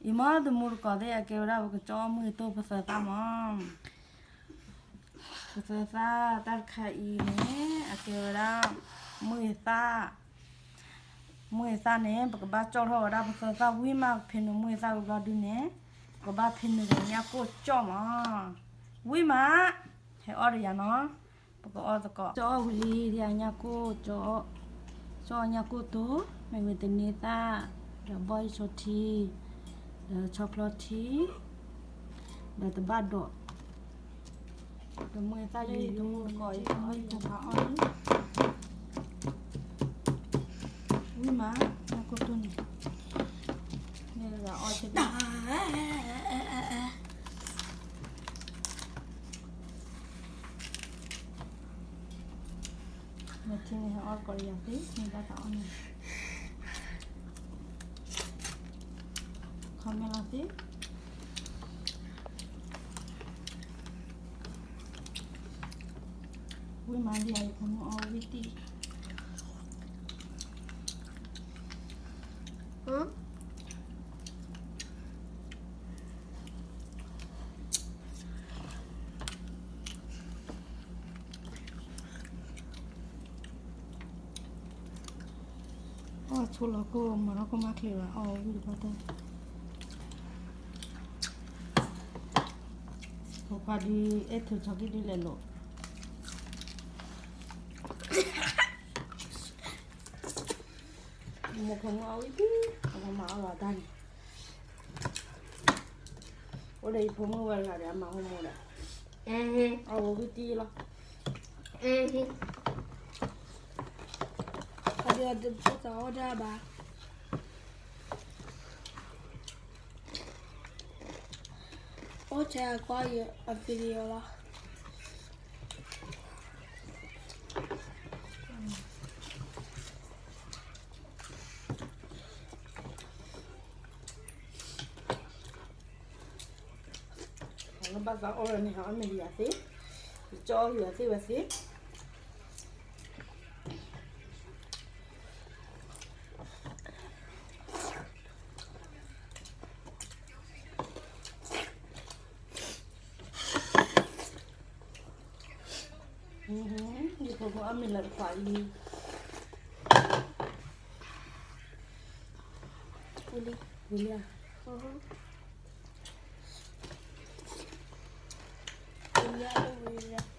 အံၤမ့ၢ်တမူတကိးသ့ၣ် အကဲဝဲဒၣ်ပကကၠီအီၣ်မုၢ်အသိၣ်ပသၢသၣ်မး. ပသၢသၣ်တၢ်တခါအံၤန့ၣ် အကဲဝဲဒၣ် မုၢ်အသၣ်, မုၢ်အသၣ်န့ၣ် ပကဘၣ်ကၠီၣ်ထီၣ်ဝဲဒၣ်ပသၢသၣ်ဝံၤမး ဖဲနုာ်မုၢ်အသၣ်ဝံၤဘျီဒုန့ၣ် ပကဘၣ်ဖဲနုာ်ညၣ်ကိၢ်ကၠီၣ်မး. ဝံၤမး ဟဲအီၣ်ဒီးယၤနီၤ, ပကအီၣ်သကိး ကၠီၣ်အီၣ်ဝံၤလံ ဒ်ညၣ်ကိၢ်ကၠီၣ်, ကၠီၣ်အီၣ်ညၣ်ကိၢ်တိၢ် မ့ၢ်ဝဲသန့ၤသၣ်, ဒီးဘီၣ်အံၣ်ဆီထံ, ဒီးဆီဖျီထံ, ဒီးတဘၣ်ဒီး ဒီးမုၢ်အသၣ်ယံၤယံၤ တမူတကိးအံၤ အီၣ်ယံၤယံၤ ဝံၤမး ညၣ်ကိၢ်တိၢ်န့ၣ် မ့ၢ်လၢအီၣ်ကဒံ မ့ၢ်ထံန့ၣ် ဟဲအီၣ်သကိးယၤသ့ မ့ၢ်ဘၣ်သးအီၣ်န့ၣ် ခီမ့ၢ်လီၤသ့ ဝံၤမးဒ်အံၤ ဖိမုၣ်အီၣ်ဝံၣ်တံၢ် အီၣ်ဆိလီၤကိၢ် မၤထီၣ်ကိၢ်မးချ့ဘၣ် အီၣ်ဝံၣ်တဘၣ်တၢ် ဖိခွါဒုး အဲၣ်ထုးဆီက့ဒုးလဲၤလိာ် မိၢ်ဖိမုၣ်အီၣ်ဝံၣ်တံၢ် အဝဲမၤအီၣ်လီၤတၢ်န့ၣ် အိၣ်ဒီးယဖိမုၣ်ဝဲတဂၤဒီး အမၤဟိမိၢ်ဒီး အဝဲဝံၣ်တံၢ်လီၤ အဒီးတသးအီၣ်တၢ်ဘၣ် အိၣ်ဆဲးကွၢ်ယအ video လီၤ လၢဘၣ်သးအီၣ်လၢန့ၣ် ဟးအီၣ်မ့ၢ်ယၤသ့, ယကၠီအီၣ်ယၤသ့ဝဲသ့. ယဖိမုၣ်အီၣ်မ့ၤလၢတခွးအံၤ, ဝံၤလံ, ဝံၤလံဧါ, ဝံၤလံဧါ, ဝံၤလံဧါ.